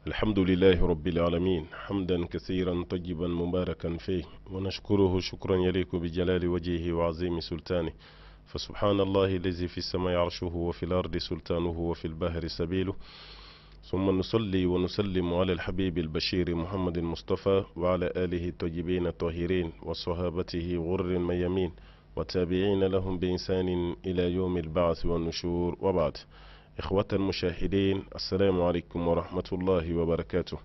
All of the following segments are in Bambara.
الحمد لله رب العالمين حمدا كثيرا طيبا مباركا فيه، ونشكره شكرا يليق بجلال وجهه وعظيم سلطانه. فسبحان الله الذي في السماء عرشه وفي الأرض سلطانه وفي البحر سبيله. ثم نصلي ونسلم على الحبيب البشير محمد المصطفى وعلى آله الطيبين الطاهرين وصحابته غر الميامين وتابعين لهم بإنسان إلى يوم البعث والنشور، وبعد. إخوة المشاهدين، السلام عليكم ورحمة الله وبركاته.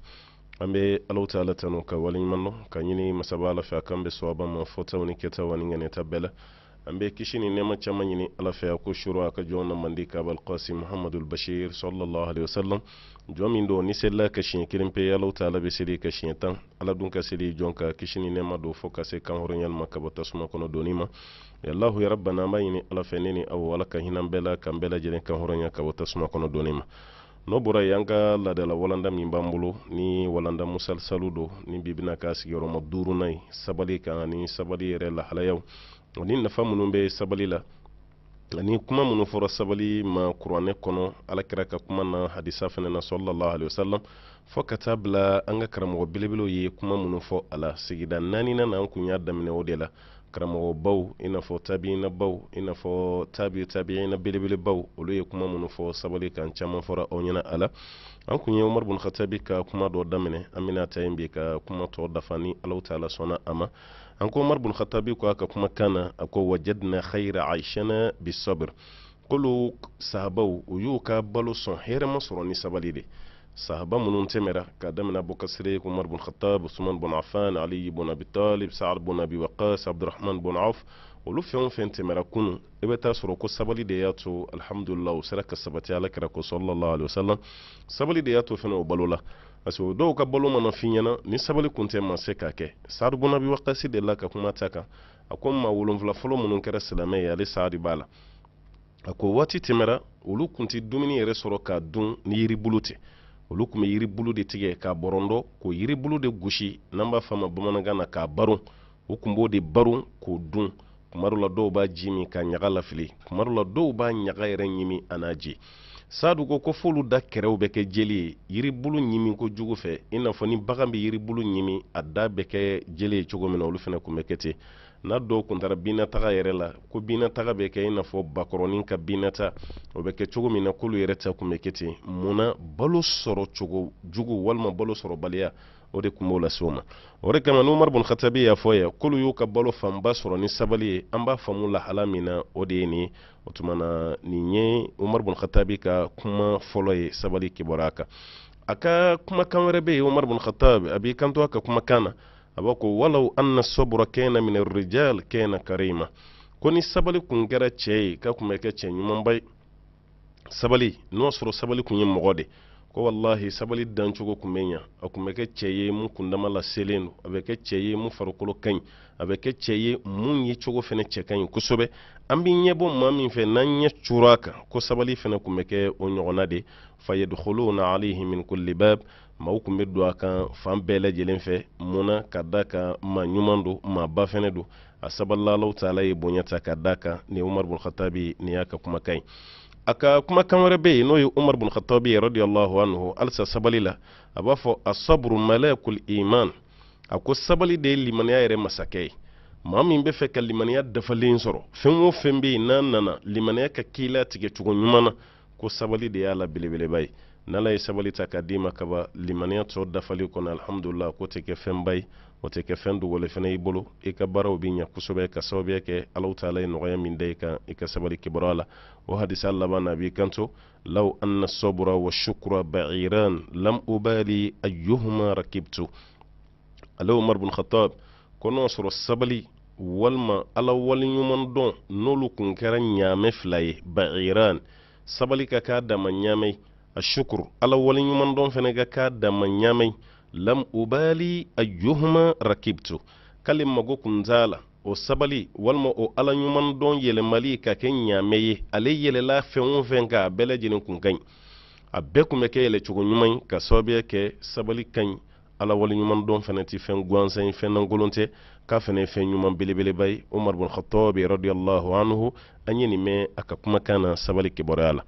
An bɛ Alahu Taala tanu ka waleɲuman dɔn ka ɲini masaba Ala fɛ a k'an bɛ sɔaba ma fɔtaw ni kɛtaw ani ŋaniyata bɛɛ la. An bɛ kisi ni nɛɛma caman ɲini Ala fɛ a ko suro a ka jɔn na mandi ka Abal Qasim Muhammadul Bashir sallallahu alaihi wasallam, jɔn min don ni selila ka siɲɛ kelen pe, Alahu Taala bɛ seli ka siɲɛ 10. Ala dun ka seli jɔn ka kisi ni nɛɛma don fo ka se kanhɔrɔnyali ma ka bɔ tasuma kɔnɔ donni ma. Ya Allahu ya Rabbana, an b'a ɲini Ala fɛ ne ni aw, Ala ka hinɛ an bɛɛ la k'an bɛɛ lajɛlen kanhɔrɔnya ka bɔ tasuma kɔnɔ donni ma. N'o bɔra yen, an ka laadala walanda min b'an bolo ni walanda musalsalu don, ni bi bɛna k'a sigiyɔrɔma duurunan ye sabali kan ani sabali yɛrɛ lahalayaw ani nafa minnu bɛ sabali la ani kuma minnu fɔra sabali ma kuranɛ kɔnɔ, Alakira ka kuma na, hadisa fɛnɛ na sallallahu alaihi wasallam, fo ka taa bila an ka karamɔgɔ belebelew ye kuma minnu fɔ a la. Sigida naaninan na, an kun y'a daminɛ o de la. Karamɔgɔbaw, i n'a fɔ tabiinabaw, i n'a fɔ tabi tabiina belebelebaw, olu ye kuma minnu fɔ sabali kan, caman fɔra aw ɲɛna a la. An kun ye Umar bun Khatabi ka kuma dɔ daminɛ, an bɛna ta yen bi ka kuma tɔ dafa ni Alahu Taala sɔnna a ma. An ko Umar bun Khatabi ko a ka kumakan na, a ko wajadna khayra aishana bisabr, k'olu sahabaw u y'u ka balo sɔn hɛrɛma sɔrɔ ni sabali de. Sahaba minnu tɛmɛra ka daminɛ Abubakar Sidiq, Umar bun Khattab, Usman bun Affan, Ali bun Abi Talib, Sa'ad bun Abi Waqas, Abdurrahman bun Auf, olu fɛn o fɛn tɛmɛra kunun, i bɛ taa sɔrɔ ko sabali de y'a to, alhamdulillah, u sera ka sabati Ala kira ko sallallahu alaihi wasallam. Sabali de y'a to fɛnɛ o balo la, parce que o dɔw ka balo mana f'i ɲɛna, ni sabali kun tɛ, ma se k'a kɛ. Sa'ad bun Abi Waqas de la ka kuma ta kan, a ko maa 7 fɔlɔ minnu kɛra silamɛ ye, ale Sa'ad b'a la. A ko waati tɛmɛra, olu kun tɛ dumuni yɛrɛ sɔrɔ k'a dun ni yiribulu tɛ. Olu kun bɛ yiribulu de tigɛ k'a bɔrɔndɔ, k'o yiribulu de gosi, n'an b'a fɔ a ma bamanankan na k'a baron, u kun b'o de baron k'o dun. Kuma dɔ la dɔw b'a ji min ka ɲaga lafili, kuma dɔ la dɔw b'a ɲaga yɛrɛ ɲimi a n'a ji. Sadu ko ko f'olu da kɛrɛw bɛ kɛ jeli ye yiribulu ɲimi ko jugu fɛ, i n'a fɔ ni bagan bɛ yiribulu ɲimi a da bɛ kɛ jeli ye cogo min na, olu fana kun bɛ kɛ ten. N'a dɔw kun taara binataga yɛrɛ la, ko binataga bɛ kɛ i n'a fɔ bakɔrɔnin ka binata, o bɛ kɛ cogo min na, k'olu yɛrɛ ta kun bɛ kɛ ten. Munna? Balo sɔrɔ cogo jugu walima balo sɔrɔbaliya, o de kun b'o lase o ma. O de kama n'Umar bun Khatabi y'a fɔ ye k'olu y'u ka balo fanba sɔrɔ ni sabali ye, an b'a faamu lahala min na, o de ye nin ye. O tuma na nin ye Umar bun Khatabi ka kuma fɔlɔ ye sabali kibaruya kan. A ka kumakan wɛrɛ bɛ yen, Umar bun Khatabi a b'i kanto a ka kumakan na, a b'a ko walaw anna sabra kana min arrijal kana karima, ko ni sabali kun kɛra cɛ ye, k'a kun bɛ kɛ cɛ ɲumanba ye. Sabali, n'o sɔrɔ sabali kun ye mɔgɔ de, ko wallahi sabali dancogo kun bɛ ɲa, a kun bɛ kɛ cɛ ye mun kundama laselen don, a bɛ kɛ cɛ ye mun farikolo ka ɲi, a bɛ kɛ cɛ ye mun ye cogo fɛnɛ cɛ ka ɲi kosɛbɛ. An bɛ ɲɛbɔ maa min fɛ n'an ɲɛ cura a kan, ko sabali fɛnɛ kun bɛ kɛ o ɲɔgɔnna de. Fayadkhuluna alayhi min kulli bab, maaw kun bɛ don a kan fan bɛɛ lajɛlen fɛ. Mun na? Ka da kan maa ɲuman don, maa ba fɛnɛ don, a sabalila Alahu Taala ye bonya ta ka da kan. Nin ye Umar bun Khatabi, nin y'a ka kumakan ye. A ka kumakan wɛrɛ bɛ yen, n'o ye Umar bun Khatabi radiyallahu anhu, halisa sabali la, a b'a fɔ asabru malakul iman, a ko sabali de ye limaniya yɛrɛ masakɛ ye. Maa min bɛ fɛ ka limaniya dafalen sɔrɔ, fɛn o fɛn bɛ yen n'a nana limaniya ka k'i la tigɛ cogo ɲuman na, ko sabali de y'a la belebeleba ye. N'Ala ye sabali ta k'a d'i ma kaba, limaniya tɔ dafali kɔnɔ, alhamdulillah, k'o tɛ kɛ fɛnba ye, o tɛ kɛ fɛn dogolen fɛnɛ i bolo. I ka baaraw bɛ ɲɛ kosɛbɛ ka sababuya kɛ Alahu Taala ye nɔgɔya min da i kan i ka sabali kibaruya la. O hadisa laban na, a b'i kanto law anna sabra wa shukra ba'iran lam ubali ayyuhuma rakibtu. Ale Umar bin Khattab ko n'o sɔrɔ sabali walima Ala waleɲuman dɔn, n'olu kun kɛra ɲaamɛ fila ye, ba'iran, sabali ka k'a dama ɲaamɛ ye, a shukuru Ala waleɲuman dɔn fɛnɛ ka k'a dama ɲaamɛ ye, lam ubali ayyuhuma rakibtu, k'ale mago kun t'a la o sabali walima o Ala ɲuman dɔn yɛlɛmali ka kɛ ɲaamɛ ye. Ale yɛlɛla fɛn o fɛn kan, a bɛɛ lajɛlen kun ka ɲi, a bɛɛ kun bɛ kɛ yɛlɛcogo ɲuman ye, ka sababuya kɛ sabali ka ɲi, Ala waleɲuman dɔn fɛnɛ tɛ fɛn gansan ye, fɛn lankolon tɛ, k'a fɛnɛ ye fɛn ɲuman belebeleba ye. Umar bin Khattab radiyallahu anhu, an ye nin mɛn a ka kumakan na sabali kibaruya la.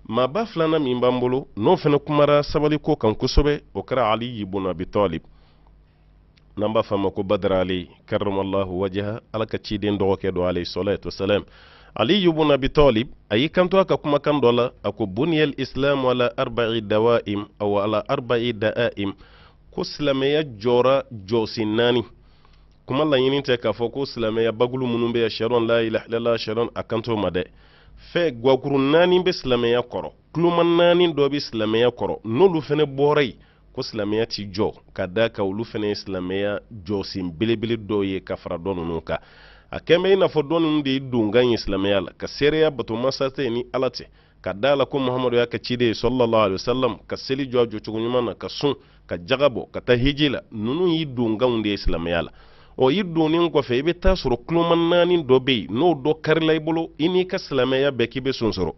Maaba filanan min b'an bolo, n'o fana kumara sabaliko kan kosɛbɛ, o kɛra Ali ibn Abi Talib, n'an b'a fɔ a ma ko Badara Ali karamallahu wajaha, Ala ka ciden dɔgɔkɛ don, alayhi salatu wasalam. Ali ibn Abi Talib a y'i kanto a ka kumakan dɔ la, a ko: buniyal islamu ala arba'i dawaim aw ala arba'i da'aim. Ko silamɛya jɔra jɔsen naani. Kuma laɲini tɛ k'a fɔ ko silamɛya bagulu minnu bɛ yan, ashadu an la ilaha illallah, ashadu, a kan t'o ma dɛ. Fɛ gwakuru naani bɛ silamɛya kɔrɔ, kuloma naani dɔ bɛ silamɛya kɔrɔ, n'olu fana bɔra yen, ko silamɛya ti jɔ, ka d'a kan olu fana ye silamɛya jɔsen belebele dɔw ye ka fara dɔ ninnu kan. A kɛn bɛ i n'a fɔ dɔ ninnu de ye donkan ye silamɛya la, ka seereya bato masa tɛ ni Ala tɛ, ka da la ko Muhamadu y'a ka ciden ye sallallahu alaihi wasallam, ka seli jɔ a jɔcogo ɲuman na, ka sun, ka jaga bɔ, ka taa hiji la. Ninnu y'i donkanw de ye silamɛya la. Ɔ, i donnen kɔfɛ, i bɛ taa sɔrɔ kuloma naani dɔ bɛ yen, n'o dɔ karila i bolo, i n'i ka silamɛya bɛɛ k'i bɛ sonsoro.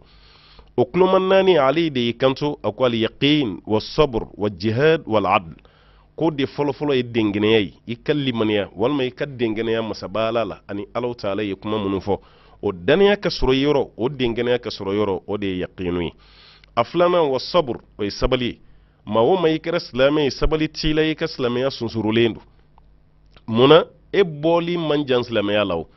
O kuloma naani, Ali de y'i kanto, a ko: al yaqin wa sabr wa jihad wal adl. K'o de fɔlɔfɔlɔ ye dengɛnɛya ye, i ka limaniya walima i ka dengɛnɛya masaba Ala la, ani Alahu taala ye kuma minnu fɔ, o dannaya ka sɔrɔ yɔrɔ, o dengɛnɛya ka sɔrɔ yɔrɔ, o de ye yaqinu ye. A filanan, wa sabr, o ye sabali ye. Maa o maa i kɛra silamɛ ye, sabali t'i la, i ka silamɛya sunsurulen don. Mun na? E bɔli man jan silamɛya la. O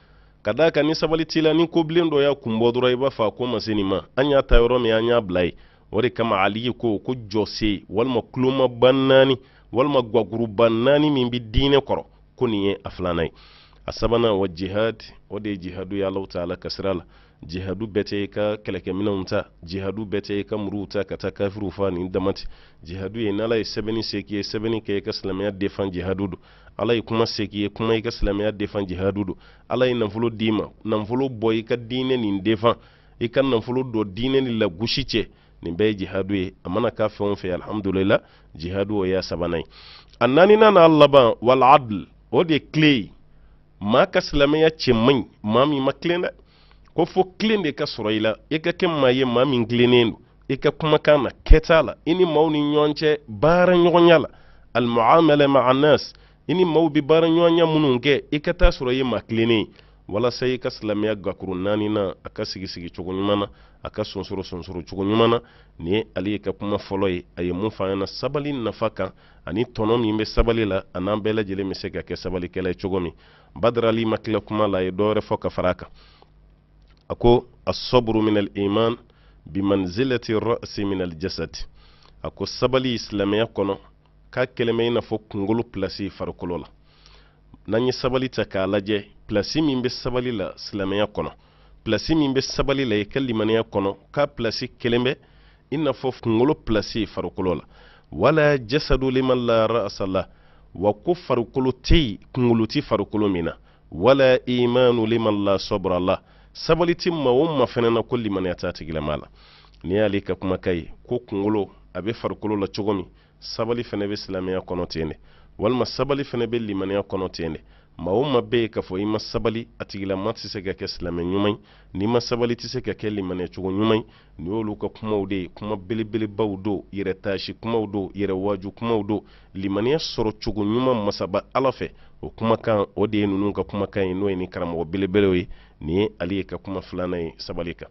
ka d'a kan ni sabali t'i la, ni kobilen dɔ y'a kun bɔ dɔrɔn, i b'a fɔ a ko ma se nin ma, an y'a ta yɔrɔ min, an y'a bila yen. O de kama Ali ko ko jɔsen walima kulomaba naani walima gwakuruba naani min bɛ diinɛ kɔrɔ, ko nin ye a filanan ye. A sabanan, wa jihad, o de ye jihadu ye Alahu taala ka sira la. Jihadu bɛɛ tɛ i ka kɛlɛkɛminɛnw ta, jihadu bɛɛ tɛ i ka muruw ta ka taa kafiriw fa nin dama tɛ. Jihadu ye n'Ala ye sɛbɛnni se k'i ye, sɛbɛnni kɛ i ka silamɛya defan, jihadu don. Ala ye kuma se k'i ye, kuma i ka silamɛya defan, jihadu don. Ala ye nafolo d'i ma, nafolo bɔ i ka diinɛ nin defan, i ka nafolo don diinɛ ni lagosi cɛ, nin bɛɛ ye jihadu ye. A mana k'a fɛn o fɛn, alhamdulillah, jihadu, o y'a sabanan ye. A naaninan n'a laban, wal adl, o de ye tilen ye. Maa ka silamɛya cɛ man ɲi maa min ma tilen dɛ. Ko fo tilen de ka sɔrɔ i la, i ka kɛ maa ye maa min tilennen don i ka kumakan na, kɛta la, i ni maaw ni ɲɔgɔn cɛ baara ɲɔgɔnya la, almuamala ma'a nas, i ni maaw bɛ baara ɲɔgɔnya minnu kɛ, i ka taa sɔrɔ i ye maa tilennen ye, walasa i ka silamɛya gakuru naani na, a ka sigi sigi cogo ɲuman na, a ka sonsoro sonsoro cogo ɲuman na. Nin ye Ali ka kuma fɔlɔ ye, a ye mun fɔ an ɲɛna sabali nafa kan ani tɔnɔ min bɛ sabali la, a n'an bɛɛ lajɛlen bɛ se ka kɛ sabalikɛla ye cogo min. Badara Ali ma tila kuma la, a ye dɔwɛrɛ fɔ ka fara a kan. A ko: asaburu min al iman bimanzilati ra'si min al jasad. A ko sabali silamɛya kɔnɔ, k'a kɛlen bɛ i n'a fɔ kunkolo pilasi farikolo la. N'an ye sabali ta k'a lajɛ, pilasi min bɛ sabali la silamɛya kɔnɔ, pilasi min bɛ sabali la i ka limaniya kɔnɔ, k'a pilasi kelen bɛ i n'a fɔ kunkolo pilasi farikolo la. Wala jasadu liman la ra'sa la, wa ko farikolo tɛ yen kunkolo tɛ farikolo min na. Wala imanu liman la sabra la, sabali tɛ maa o maa fɛnɛ na, ko limaniya t'a tigilama la. Nin y'ale ka kumakan ye, ko kunkolo a bɛ farikolo la cogo min, sabali fɛnɛ bɛ silamɛya kɔnɔ ten de, walima sabali fɛnɛ bɛ limaniya kɔnɔ ten de. Maa o maa bɛ yen k'a fɔ i ma sabali, a tigilama tɛ se ka kɛ silamɛ ɲuman ye. N'i ma sabali, tɛ se ka kɛ limaniya cogo ɲuman ye. Nin y'olu ka kumaw de ye, kuma belebelebaw don, yɛrɛ taasi kumaw don, yɛrɛ waaju kumaw don. Limaniya sɔrɔ cogo ɲuman masaba Ala fɛ, o kumakan, o de ye ninnu ka kumakan ye, n'o ye ni karamɔgɔ belebelew ye. Nin ye Ali ka kuma filanan ye sabali kan.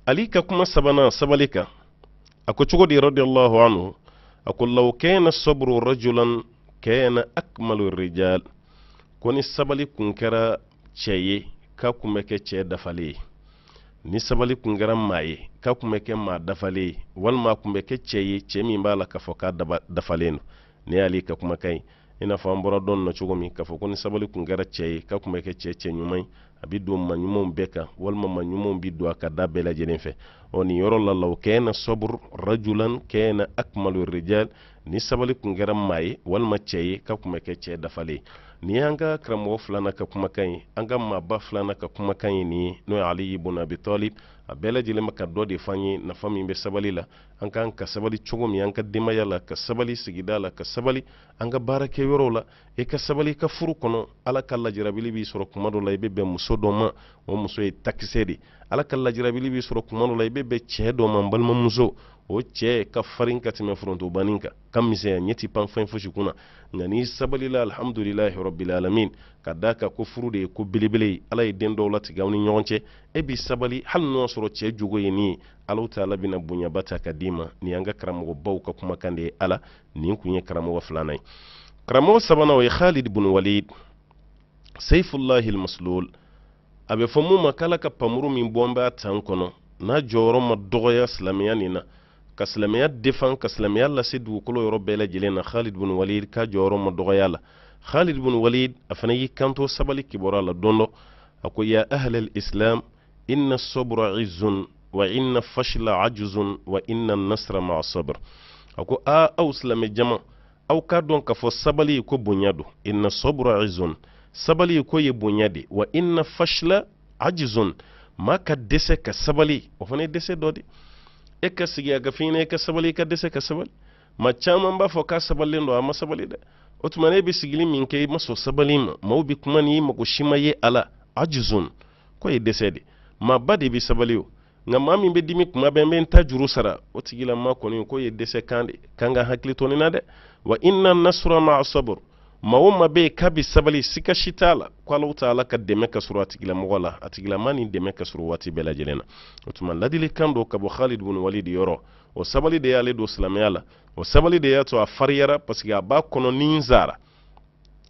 Ali ka kuma sabanan sabali kan, a ko cogo di? Radiyallahu anhu, a ko: law kana sabru rajulan kana akmalu rijal. Ko ni sabali kun kɛra cɛ ye, k'a kun bɛ kɛ cɛ dafalen ye. Ni sabali kun kɛra maa ye, k'a kun bɛ kɛ maa dafalen ye, walima a kun bɛ kɛ cɛ ye, cɛ min b'a la k'a fɔ k'a dafalen don. Nin y'ale ka kumakan ye. I n'a fɔ an bɔra dɔn na cogo min k'a fɔ ko ni sabali kun kɛra cɛ ye, k'a kun bɛ kɛ cɛ cɛ ɲuman ye, a bɛ don maa ɲumanw bɛɛ kan, walima maa ɲumanw bɛ don a ka da bɛɛ lajɛlen fɛ. Ɔ, nin yɔrɔ la, law kana sabr rajulan kana akmalu rijal, ni sabali kun kɛra maa ye walima cɛ ye, k'a kun bɛ kɛ cɛ dafalen ye. Nin y'an ka karamɔgɔ filanan ka kumakan ye, an ka maaba filanan ka kumakan ye nin ye, n'o ye Ali ibn Abi Talib. A bɛɛ lajɛlen bɛ ka dɔ de f'an ye nafa min bɛ sabali la, an kan ka sabali cogo min an ka denbaya la, ka sabali sigida la, ka sabali an ka baarakɛyɔrɔw la, i ka sabali i ka furu kɔnɔ. Ala ka lajarabili b'i sɔrɔ kuma dɔ la, i bɛ bɛn muso dɔ ma, o muso ye takisɛ de. Ala ka lajarabili b'i sɔrɔ kuma dɔ la, i bɛ bɛn cɛɛ dɔ ma, n balimamuso, o cɛɛ ka farin ka tɛmɛ forontobanin kan, ka misɛnya, ɲɛ ti pan fɛn fosi kunna. Nka n'i sabalila, alhamdulilahi rabbil alamin, ka d'a kan ko furu de ye ko belebele ye, Ala ye den dɔw latigɛ aw ni ɲɔgɔn cɛ, e b'i sabali hali n'o y'a sɔrɔ cɛ jogo ye nin ye, Alahu taala bɛna bonyaba ta ka d'i ma. Nin y'an ka karamɔgɔbaw ka kumakan de ye. Ala nin kun ye karamɔgɔ filanan ye. Karamɔgɔ sabanan, o ye Khalid bun Walid, Seifullahi al-Maslul. A bɛ fɔ mun ma k'Ala ka pamuru min bɔn b'a tan kɔnɔ, n'a jɔyɔrɔ ma dɔgɔya silamɛya nin na, ka silamɛya defan, ka silamɛya lase dugukolo yɔrɔ bɛɛ lajɛlen na, Khalid bun Walid k'a jɔyɔrɔ ma dɔgɔya la. Khalid bun Walid, a fana y'i kanto sabali kibaruya la don dɔ, a ko: ya ahlal islam, inna sabra izzun wa inna fashla ajzun wa inna nasra ma'a sabr. A ko: a aw silamɛ jama, aw k'a dɔn k'a fɔ sabali ko bonya don. Inna sabra izzun, sabali ko ye bonya de. Wa inna fashla ajzun, maa ka dɛsɛ ka sabali, o fana ye dɛsɛ dɔ de. E ka sigi a ka fɛn ɲini, e ka sabali, i ka dɛsɛ ka sabali. Maa caman b'a fɔ k'a sabalilen don, a ma sabali dɛ. O tuma e bɛ sigili min kɛ, i ma sɔn sabali ma, maaw bɛ kuma n'i mago si ma ye a la, ajzun, k'o ye dɛsɛ de. Maaba de bɛ sabali o. Nka maa min bɛ dimi kuma bɛɛ, n bɛ n ta juru sara, o tigilama kɔni k'o ye dɛsɛ kan de kan ka hakili to nin na dɛ. Wa inna nasra ma'a sabr, maa o maa bɛ yen k'a bɛ sabali, sika si t'a la ko Alahu taala ka dɛmɛ ka sɔrɔ a tigilamɔgɔ la, a tigilama ni dɛmɛ ka sɔrɔ waati bɛɛ lajɛlen na. O tuma ladilikan don ka bɔ Khalid bun Walid yɔrɔ. O sabali de y'ale don silamɛya la, o sabali de y'a to a fariyara, parce que a b'a kɔnɔ ni n sara,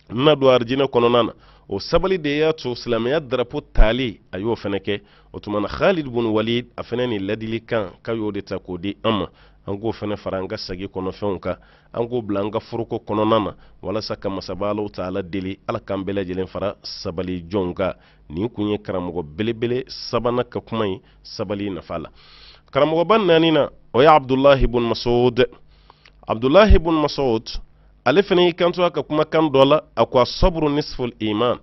n na don arijinɛ kɔnɔna na. O sabali de y'a to silamɛya darapo tali, a y'o fɛnɛ kɛ. O tuma na Khalid bun Walid, a fɛnɛ nin ladilikan k'a y'o de ta k'o di an ma, an k'o fɛnɛ fara an ka sagi kɔnɔfɛnw kan, an k'o bila an ka foroko kɔnɔna na, walasa ka masaba Alahu taala deli, Ala k'an bɛɛ lajɛlen fara sabali jɔnw kan. Nin kun ye karamɔgɔ belebele sabanan ka kuma ye sabali nafa la. Karamɔgɔba naaninan, o ye Abdulahi bun Masud. Abdulahi bun Masud, ale fana y'i kanto a ka kumakan dɔ la, a ko: asaburu nisful iman.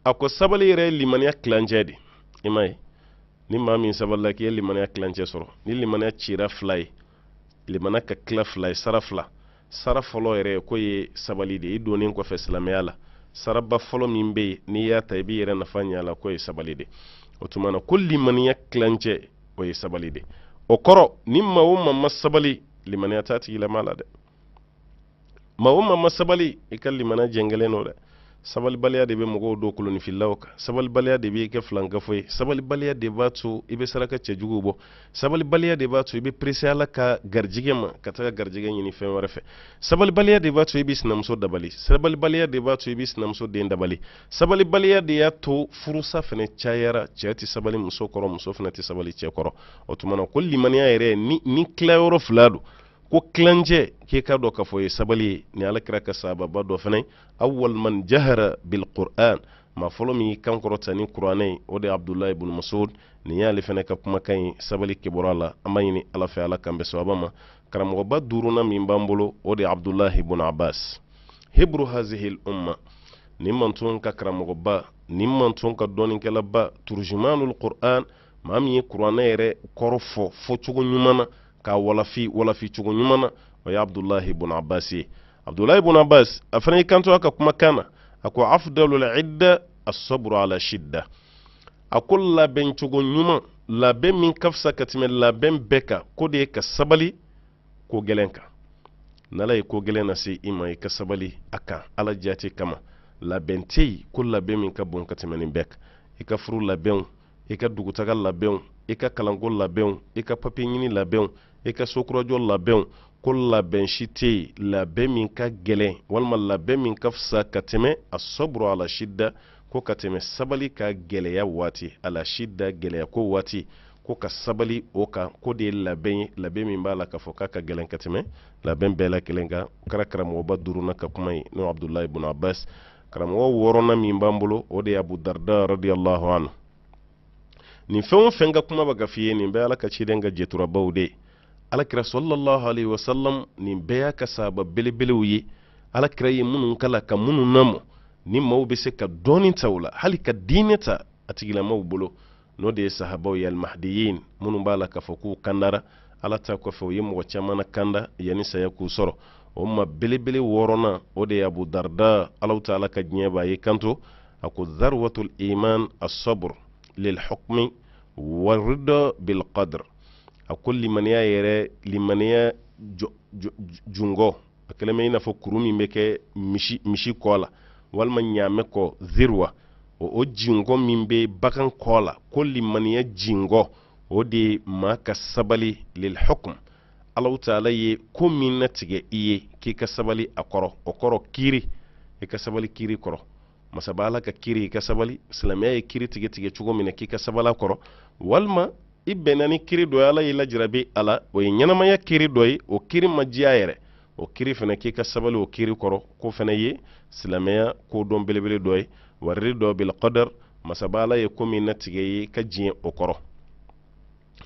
A ko sabali yɛrɛ ye limaniya tilancɛ de. I m'a ye, ni maa min sabalila, k'i ye limaniya tilancɛ sɔrɔ. Ni limaniya cira fila ye, limaniya ka tila fila ye, sara fila, sara fɔlɔ yɛrɛ k'o ye sabali de ye. I donnen kɔfɛ silamɛya la, saraba fɔlɔ min bɛ yen n'i y'a ta, i b'i yɛrɛ nafa ɲɛ a la, k'o ye sabali de. O tuma na ko limaniya tilancɛ, o ye sabali de. O kɔrɔ, ni maa o maa ma sabali, limaniya t'a tigilama la dɛ. Maa o maa ma sabali, i ka limaniya jɛngɛlen don dɛ. Sabalibaliya de bɛ mɔgɔw don kolonifilaw kan, sabalibaliya de b'i kɛ filankafo ye, sabalibaliya de b'a to i bɛ saraka cɛjuguw bɔ, sabalibaliya de b'a to i bɛ perese Ala ka garijɛgɛ ma ka taga garijɛgɛ ɲini fɛn wɛrɛ fɛ, sabalibaliya de b'a to i bɛ sinamuso dabali, sabalibaliya de b'a to i bɛ sinamuso den dabali. Sabalibaliya de y'a to furusa fana cayara, cɛ tɛ sabali muso kɔrɔ, muso fana tɛ sabali cɛ kɔrɔ. O tuma na ko limaniya yɛrɛ ni tilayɔrɔ fila don, ko tilancɛ, k'e k'a dɔn k'a fɔ ye sabali ye. Ni Ala kira ka sahababa dɔ fana, awwal man jahara bil Qur'an, maa fɔlɔ min y'i kan kɔrɔta ni kuranɛ ye, o de ye Abdulayi ibn Masud. Nin y'ale fana ka kumakan ye sabali kibaruya la. An b'a ɲini Ala fɛ, Ala k'an bɛn sawaba ma. Karamɔgɔba duurunan min b'an bolo, o de ye Abdulahi ibn Abbas, hibru hazihil umma. Nin manton ka karamɔgɔba, nin manton ka dɔnnikɛlaba, turujumanul Qur'an, maa min ye kuranɛ yɛrɛ kɔrɔ fɔ fɔcogo ɲuman na, k'a walafi walafi cogo ɲuman na, o ye Abdulahi ibn Abbas ye. Abdulahi ibn Abbas, a fana y'i kanto a ka kumakan na, a ko: afdalul idda as-sabru ala shidda. A ko labɛn cogo ɲuman, labɛn min ka fisa ka tɛmɛ labɛn bɛɛ kan, k'o de ye ka sabali ko gɛlɛn kan. N'Ala ye ko gɛlɛn lase i ma, i ka sabali a kan Ala jate kama. Labɛn tɛ yen ko labɛn min ka bon ka tɛmɛ nin bɛɛ kan. I ka furu labɛnw, i ka dugutaga labɛnw, i ka kalanko labɛnw, i ka papiye ɲini labɛnw, i ka sokurajɔ labɛnw, ko labɛn si tɛ yen labɛn min ka gɛlɛn walima labɛn min ka fisa ka tɛmɛ asaburu ala shidda, ko ka tɛmɛ sabali ka gɛlɛya waati, ala shidda, gɛlɛya ko waati, ko ka sabali o kan, k'o de ye labɛn ye, labɛn min b'a la k'a fɔ k'a ka gɛlɛn ka tɛmɛ labɛn bɛɛ la kelen kan. O kɛra karamɔgɔba duurunan ka kuma ye, n'o Abudulayi ibn Abbas. Karamɔgɔ wɔɔrɔnan min b'an bolo, o de ye Abu Darda radiyallahu anhu. Nin fɛn o fɛn ka kuma bɛ ka f'i ye, nin bɛɛ Ala ka ciden ka jɛturabaw de ye, Ala kira sallallahu alaihi wasallam. Nin bɛɛ y'a ka sahaba belebelew ye, Ala kira ye minnu kala ka minnu namɔ, ni maaw bɛ se ka dɔɔnin ta u la, hali ka diinɛ ta a tigilamaw bolo, n'o de ye sahabaw ye, almahdiyin, minnu b'a la k'a fɔ k'u kandara Ala ta kɔfɛ, u ye mɔgɔ caman na kanda yanni saya k'u sɔrɔ. O ma belebele wɔɔrɔnan, o de ye Abu Darda, Alahu taala ka diɲɛ b'a ye kanto, a ko: zarwatul iman asabr lil hukmi Warida bilqadr, a ko limaniya yɛrɛ, limaniya jungɔ, a kɛlen bɛ i n'a fɔ kuru min bɛ kɛ misi kɔ la walima ɲaamɛ kɔ, zirwa, o jingɔ min bɛ bagan kɔ la, ko limaniya jingɔ, o de ye maa ka sabali lilhukum. Alahu taala ye ko min natigɛ i ye, k'i ka sabali a kɔrɔ. O kɔrɔ kiiri, i ka sabali kiiri kɔrɔ. Masaba Ala ka kiiri, i ka sabali. Silamɛya ye kiiri tigɛ tigɛ cogo min na, k'i ka sabali a kɔrɔ. Walima i bɛnna ni kiiri dɔ ye, Ala y'i lajarabi a la, o ye ɲɛnamaya kiiri dɔ ye, o kiiri ma diya yɛrɛ, o kiiri fana, k'i ka sabali o kiiri kɔrɔ, k'o fana ye silamɛya kodɔn belebele dɔ ye. Warida bilqadar, masaba Ala ye ko min natigɛ i ye, ka diɲɛ o kɔrɔ.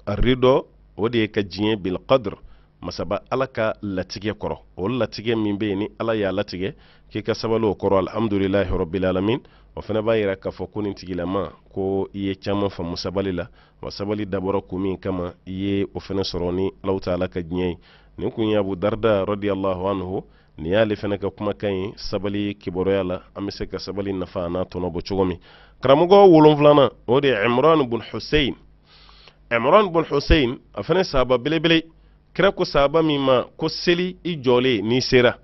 Aridɔ, o de ye ka diɲɛ bilqadr, masaba Ala ka latigɛ kɔrɔ. O latigɛ min bɛ yen ni Ala y'a latigɛ, k'i ka sabali o kɔrɔ. Alhamdulilahi rabbil alamin. O fana b'a yira k'a fɔ ko nin tigilama, ko i ye caman faamu sabali la, wa sabali dabɔra kun min kama, i ye o fana sɔrɔ ni Alahu taala ka diɲɛ ye. Nin kun ye Abu Darda radiyallahu anhu, nin y'ale fana ka kumakan ye sabali kibaruya la, an bɛ se ka sabali nafa n'a tɔnɔ bɔ cogo min. Karamɔgɔ wolonfilanan, o de ye Imran bun Hussein. Imran bun Hussein, a fana sahaba belebele. Kira ko sahaba min ma ko seli i jɔlen n'i sera,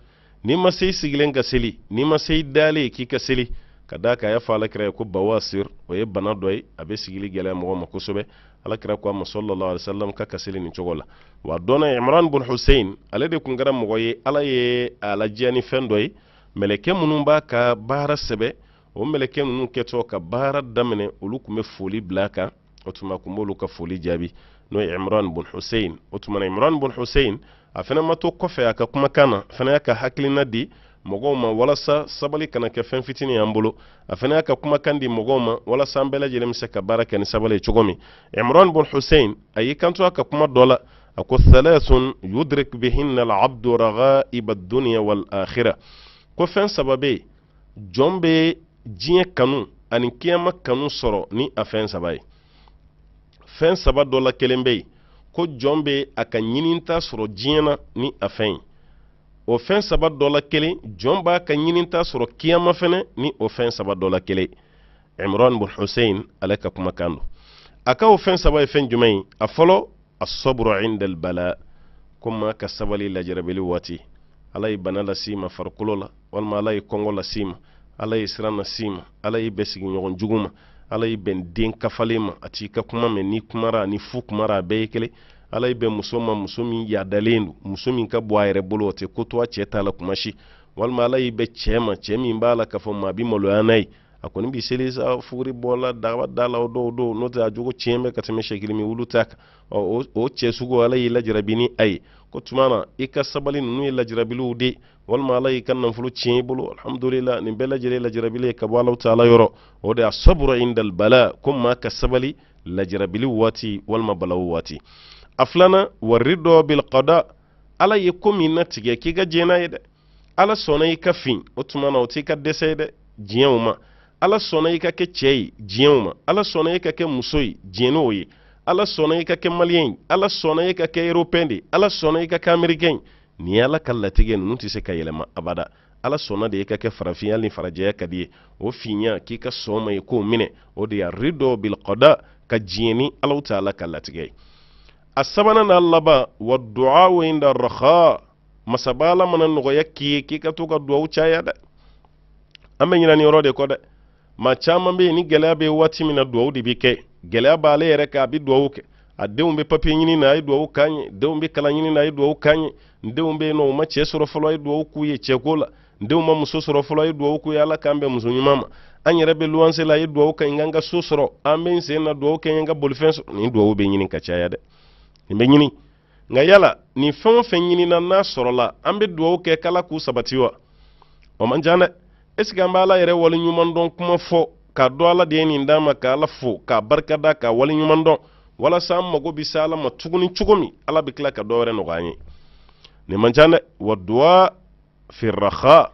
n'i ma se i sigilen ka seli, n'i ma se i dalen k'i ka seli. Ka d'a kan a y'a fɔ Ala kira ye ko bawasir, o ye bana dɔ ye, a bɛ sigili gɛlɛya mɔgɔ ma kosɛbɛ. Ala kira ko a ma sallallahu alaihi wasallam k'a ka seli nin cogo la. Wa dɔnna Imran bun Hussein, ale de kun kɛra mɔgɔ ye, Ala ye a ladiya ni fɛn dɔ ye. Mɛlɛkɛ minnu b'a ka baara sɛbɛ, o mɛlɛkɛ ninnu kɛtɔ ka baara daminɛ, olu tun bɛ foli bila a kan. O tuma kun b'olu ka foli jaabi, n'o ye Imran bun Hussein. O tuma na Imran bun Hussein, a fana ma to kɔfɛ a ka kumakan na, a fana y'a ka hakilina di mɔgɔw ma walasa sabali kana kɛ fɛn fitinin y'an bolo. A fana y'a ka kumakan di mɔgɔw ma walasa an bɛɛ lajɛlen bɛ se ka baara kɛ ni sabali ye cogo min. Imran bun Hussein, a y'i kanto a ka kuma dɔ la, a ko thalathun yudrik bihinna al-abdu raghaiba ad-dunya wal akhirah, ko fɛn saba bɛ yen, jɔn bɛ diɲɛ kanu ani kiyama kanu sɔrɔ ni a fɛn saba ye. Fɛn saba dɔ la kelen bɛ yen, ko jɔn bɛ a ka ɲininta sɔrɔ diɲɛ na ni a fɛn ye. O fɛn saba dɔ la kelen, jɔn b'a ka ɲininta sɔrɔ kiyama fɛnɛ ni o fɛn saba dɔ la kelen. Imran bun Hussein, ale ka kumakan don. A ka o fɛn saba ye fɛn jumɛn ye? A fɔlɔ, asaburu inda albala, ko maa ka sabali lajarabili waati. Ala ye bana las'i ma farikolo la, walima Ala ye kɔngɔ las'i ma, Ala ye siran las'i ma, Ala y'i bɛn sigiɲɔgɔn jugu ma, Ala y'i bɛn den kafalen ma, a t'i ka kuma mɛn, n'i kumara ni fu kumara a bɛɛ ye kelen. Ala y'i bɛn muso ma, muso min yadalen don, muso min ka bon a yɛrɛ bolo, o tɛ ko to a cɛ ta la kuma si. Walima Ala y'i bɛn cɛ ma, cɛ min b'a la k'a fɔ maa bɛ maloya n'a ye, a kɔni bɛ seli sa fuguri bɔla daba da la o dɔw don, n'o tɛ a jogo tiɲɛ bɛ ka tɛmɛ sɛkilimi wulu ta kan. Ɔ, o cɛ sugu, Ala y'i lajarabi ni a ye, ko tuma na i ka sabali, ninnu ye lajarabiliw de. Walima Ala y'i ka nafolo tiɲɛ i bolo, alhamdulillah, nin bɛɛ lajɛlen lajarabili ye ka bɔ Alahu taala yɔrɔ. O de asaburu indal bala, ko maa ka sabali lajarabili waati walima balawu waati. A filanan, waridɔ bil qada, Ala ye ko min natigɛ, k'i ka diɲɛ n'a ye dɛ. Ala sɔnna i ka fin, o tuma na o t'i ka dɛsɛ ye dɛ, diɲɛ o ma. Ala sɔnna i ka kɛ cɛ ye, diɲɛ o ma. Ala sɔnna i ka kɛ muso ye, diɲɛ n'o ye. Ala sɔnna i ka kɛ maliyɛn ye, Ala sɔnna i ka kɛ européen de, Ala sɔnna i ka kɛ américain ye. Nin ye Ala ka latigɛ, ninnu tɛ se ka yɛlɛma abada. Ala sɔnna de i ka kɛ farafin, hali ni farajɛya ka di ye, o finya, k'i ka sɔn ma ye k'o minɛ. O de ye ridɔ bil qada, ka diɲɛ ni Alahu taala ka latigɛ ye. A sabanan n'a laban, wa du'a inda raha, masaba Ala mana nɔgɔya k'i ye, k'i ka to ka duwawu caya dɛ. An bɛ ɲinɛ nin yɔrɔ de kɔ dɛ. Maa caman bɛ yen, ni gɛlɛya bɛ waati min na, duwawu de bɛ kɛ. Gɛlɛya b'ale yɛrɛ kan, a bɛ duwawu kɛ. A denw bɛ papiye ɲini na, a ye duwawu k'an ye. Denw bɛ kalan ɲini na, a ye duwawu k'an ye. N denw bɛ yen nɔ, u ma cɛ sɔrɔ fɔlɔ, a ye duwawu k'u ye cɛko la. N denw ma muso sɔrɔ fɔlɔ, a ye duwawu k'u ye, Ala k'an bɛn muso ɲuman ma. An yɛrɛ bɛ luwanse la, a ye duwawu kɛ n ka n ka so sɔrɔ. An bɛ n sen na, duwawu kɛ n ka bolifɛn sɔrɔ. Nin duwawu bɛ ɲini ka caya dɛ, nin bɛ ɲini. Nka yala nin fɛn o fɛn ɲinina n'a sɔrɔla, an bɛ duwawu kɛ k'Ala k'u sabati wa? O man ca dɛ. Est ce que an bɛ Ala yɛrɛ waleɲuman dɔn kuma fɔ k'a dɔn Ala de ye nin d'an ma, k'Ala fo, k'a barikada, k'a waleɲuman dɔn, walasa an mago bɛ se Ala ma tuguni cogo min, Ala bɛ tila ka dɔ wɛrɛ nɔgɔya an ye? Nin man ca dɛ. Wa duwa fi raha,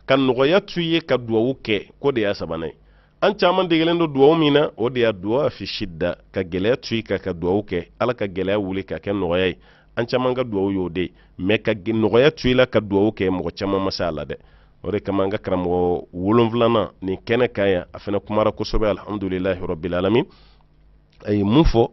ka nɔgɔya to i ye ka duwawu kɛ, k'o de y'a sabanan ye. An caman degelen don duwawu min na, o de y'a duwa fi shidda, ka gɛlɛya to i kan ka duwawu kɛ, Ala ka gɛlɛya wuli ka kɛ nɔgɔya ye. An caman ka duwawu y'o de ye. Mɛ ka nɔgɔya to i la ka duwawu kɛ, mɔgɔ caman ma se a la dɛ. O de kama an ka karamɔgɔ wolonfilanan nin kɛnɛ kan yan, a fana kumara kosɛbɛ, alhamdulilahi rabbil alamin. A ye mun fɔ?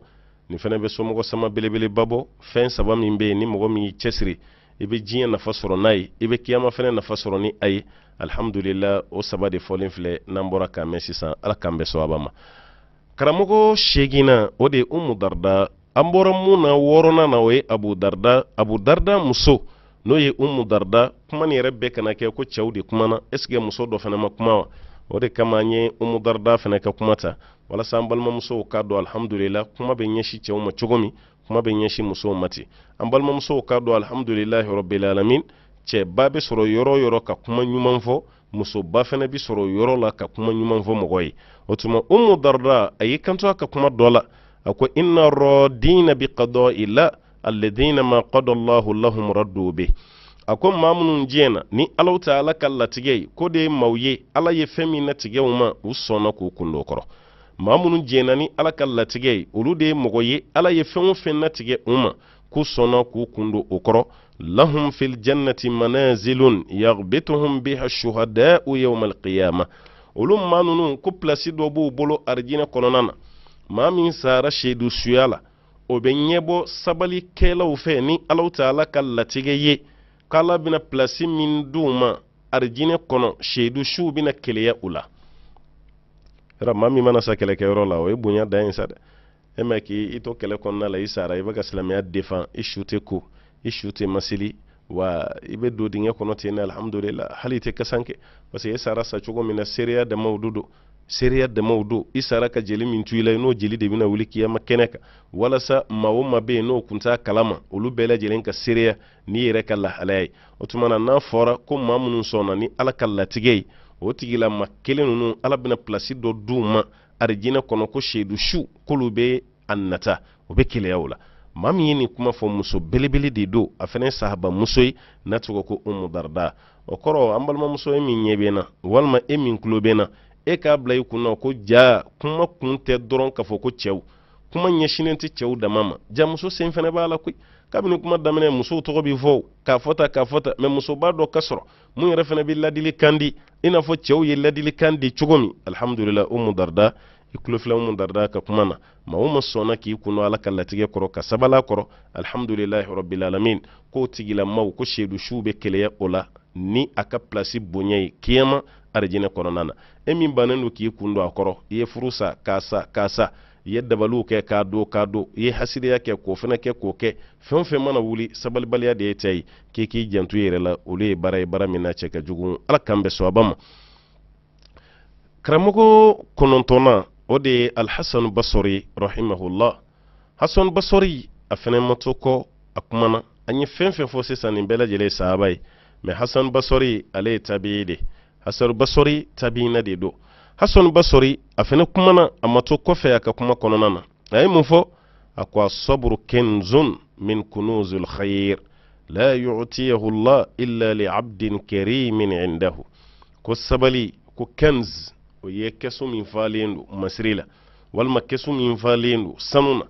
Nin fana bɛ somɔgɔ sama belebeleba bɔ. Fɛn saba min bɛ yen, ni mɔgɔ min y'i cɛsiri, i bɛ diɲɛ nafa sɔrɔ n'a ye, i bɛ kiyama fana nafa sɔrɔ ni a ye. Alihamudulila, o saba de fɔlen filɛ n'an bɔra k'a mɛn sisan. Ala k'an bɛn sawaba ma. Karamɔgɔ seeginna, o de ye Umu Darida. An bɔra mun na wɔɔrɔnan na, o ye Abu Darida. Abu Darida muso, n'o ye Umu Darida. Kuma nin yɛrɛ bɛɛ kana kɛ ko cɛw de kumana. Est ce que muso dɔ fana ma kuma wa? O de kama an ye Umu Darida fana ka kuma ta, walasa an balimamusow k'a dɔn, alhamdulila, kuma bɛ ɲɛsin cɛw ma cogo min, kuma bɛ ɲɛsin musow ma ten. An balimamusow k'a dɔn, alhamdulilahi rabbil alamin, cɛba bɛ sɔrɔ yɔrɔ o yɔrɔ ka kuma ɲuman fɔ, musoba fana bɛ sɔrɔ yɔrɔ la ka kuma ɲuman fɔ mɔgɔ ye. O tuma, Umu Darida, a y'i kanto a ka kuma dɔ la, a ko: inna radina bi qada'i alladhina ma qada Allahu lahum raddu bi. A ko maa minnu diɲɛna ni Alahu taala ka latigɛ ye, k'o de ye maaw ye, Ala ye fɛn min latigɛ u ma, u sɔnna k'u kun don o kɔrɔ. Maa minnu diɲɛna ni Ala ka latigɛ ye, olu de ye mɔgɔ ye, Ala ye fɛn o fɛn latigɛ u ma, k'u sɔnna k'u kun don o kɔrɔ. Lahum fil jannati manazilun yaghbituhum biha shuhada'u yawma alqiyama. Olu maa ninnu, ko pilasi dɔ b'u bolo arijinɛ kɔnɔna na. Maa min sara seedu suya la, o bɛ ɲɛbɔ sabalikɛlaw fɛ ni Alahu taala ka latigɛ ye, k'Ala bɛna pilasi min d'u ma arijinɛ kɔnɔ, seedu suw bɛna keleya u la. Yɔrɔ maa min mana sa kɛlɛkɛyɔrɔ la, o ye bonya dan ye sa dɛ. E ma k'i to kɛlɛ kɔnɔna la, i sara, i bɛ ka silamɛya defan, i su tɛ ko, i su tɛ masili wa, i bɛ don dingɛ kɔnɔ ten. Alhamdulillah, hali i tɛ kasanke, parce que e sara sa cogo min na, seereya damaw don, seereya damaw don. I sara ka jeli min to i la, n'o jeli de bɛna wuli kiyama kɛnɛ kan, walasa maa o maa bɛ yen n'o kun t'a kalama, olu bɛɛ lajɛlen ka seereya n'i yɛrɛ ka lahalaya ye. O tuma na, n'a fɔra ko maa minnu sɔnna ni Ala ka latigɛ ye, o tigilama kelen ninnu, Ala bɛna pilasi dɔ d'u ma arijinɛ kɔnɔ, ko seedu su k'olu bɛ a nata, o bɛ keleya o la. Maa min ye nin kuma fɔ, muso belebele de don, a fana ye sahaba muso ye n'a tɔgɔ ko Umu Darida. O kɔrɔ, an balimamuso, e min ɲɛ bɛ n na walima e min tulo bɛ n na, e k'a bila i kun na ko ja kuma kun tɛ dɔrɔn k'a fɔ ko cɛw, kuma ɲɛsinnen tɛ cɛw dama ma, ja muso sen fana b'a la koyi. Kabini kuma daminɛ, musow tɔgɔ bɛ fɔ k'a fɔ tan, k'a fɔ tan, mɛ musoba dɔ ka sɔrɔ mun yɛrɛ fana bɛ ladilikan di i n'a fɔ cɛw ye ladilikan di cogo min. Alhamdulillah, Umu Darida, i tulo filɛ Umu Darida ka kuma na. Maa o maa sɔnna k'i kun Ala ka latigɛ kɔrɔ, ka sabali a kɔrɔ, alhamdulilahi rabbil alamin, k'o tigilamaw, ko seedu suw bɛ keleya o la ni a ka pilasi bonya ye kiyama arijinɛ kɔnɔna na. E min bannen don k'i kun don a kɔrɔ, i ye furu sa k'a sa k'a sa, i ye dabaliw kɛ k'a don k'a don, i ye hasidiya kɛ k'o fana kɛ k'o kɛ, fɛn o fɛn mana wuli, sabalibaliya de ye ta ye, k'i k'i janto i yɛrɛ la. Olu ye baara ye, baara min na cɛ ka jugu. Ala k'an bɛn sawaba ma. Karamɔgɔ kɔnɔntɔnnan, o de ye Alhasan Basori rahimahullah. Hasan Basori, a fana ma to kɔ, a kumana. An ye fɛn fɛn fɔ sisan, nin bɛɛ lajɛlen ye sahaba ye, mɛ Hasan Basori, ale ye tabi'i de. Hasan Basori tabi'ina de don. Hasan Basori, a fana kumana, a ma to kɔfɛ a ka kuma kɔnɔna na. A ye mun fɔ? A ko: asaburu kenzun min kunuzul khayr la yu'tiyahu Allah illa li abdin karimin indahu. Ko sabali, ko kenz, o ye kɛsu min falen don masiri la, walima kɛsu min falen don sanu na.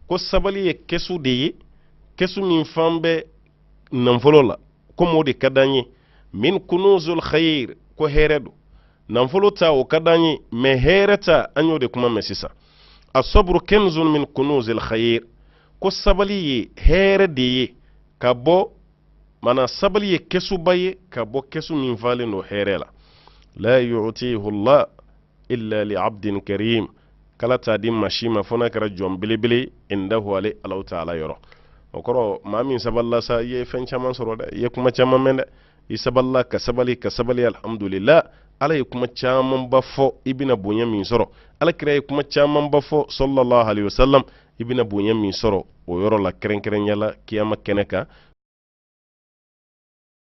Ko sabali ye kɛsu de ye, kɛsu min fan bɛ nafolo la, komi o de ka d'an ye. Min kunuzul khayr, ko hɛrɛ don. Nafolo ta, o ka d'an ye, mɛ hɛrɛ ta, an y'o de kuma mɛn sisan. Asaburu kenzun min kunuzil khayr, ko sabali ye hɛrɛ de ye ka bɔ mana, sabali ye kɛsuba ye ka bɔ kɛsu min falen don hɛrɛ la. La yu'tihi Allah illa li abdin karim, k'Ala t'a di maa si ma fo n'a kɛra jɔn belebele, indahu, ale Alahu taala yɔrɔ. O kɔrɔ, maa min sabalila sa, i ye fɛn caman sɔrɔ dɛ, i ye kuma caman mɛn dɛ. I sabalila ka sabali ka sabali, alhamdulillah, Ala ye kuma camanba fɔ, i bɛna bonya min sɔrɔ. Ala kira ye kuma camanba fɔ, sallallahu alaihi wasallam, i bɛna bonya min sɔrɔ o yɔrɔ la, kɛrɛnkɛrɛnya la kiyama kɛnɛ kan.